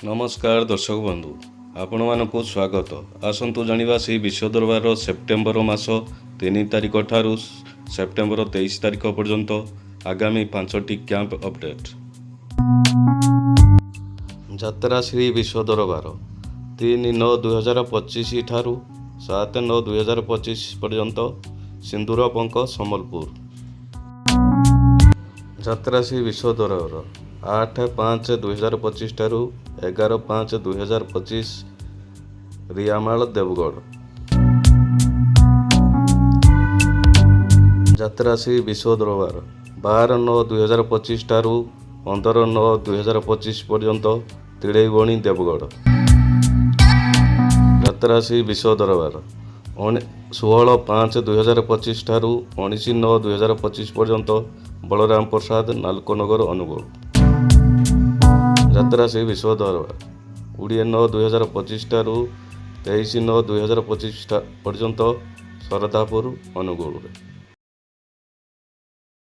ନମସ୍କାର ଦର୍ଶକ ବନ୍ଧୁ, ଆପଣମାନଙ୍କୁ ସ୍ୱାଗତ। ଆସନ୍ତୁ ଜାଣିବା ଶ୍ରୀ ବିଶ୍ୱ ଦରବାର ସେପ୍ଟେମ୍ବର ମାସ 3 ତାରିଖ ଠାରୁ ସେପ୍ଟେମ୍ବର 23 ତାରିଖ ପର୍ଯ୍ୟନ୍ତ ଆଗାମୀ 5ଟି କ୍ୟାମ୍ପ ଅପଡେଟ୍। ଯାତ୍ରା ଶ୍ରୀ ବିଶ୍ୱ ଦରବାର 3/9/2025 ଠାରୁ 7/9/2025 ପର୍ଯ୍ୟନ୍ତ, ସିନ୍ଦୁରପଙ୍କ, ସମ୍ବଲପୁର। ଯାତ୍ରା ଶ୍ରୀ ବିଶ୍ୱ ଦରବାର 8/5/2025 ଠାରୁ 11/5/2025, ରିଆମାଳ, ଦେବଗଡ଼। ଯାତ୍ରା ଶ୍ରୀ ବିଶ୍ୱ ଦରବାର 12/9/2025 ଠାରୁ 15/9/2025 ପର୍ଯ୍ୟନ୍ତ, ତିଳେଇବଣି, ଦେବଗଡ଼। ଯାତ୍ରା ଶ୍ରୀ ବିଶ୍ୱ ଦରବାର 16/5/2025 ଠାରୁ 19/9/2025 ପର୍ଯ୍ୟନ୍ତ, ବଳରାମ ପ୍ରସାଦ, ନାଲକୋନଗର, ଅନୁଗୁଳ। ଯାତ୍ରା ଶ୍ରୀ ବିଶ୍ୱ ଦରବାର 20/9/2025 ଠାରୁ 23/9/2025 ପର୍ଯ୍ୟନ୍ତ, ଶରଧାପୁର, ଅନୁଗୁଳରେ।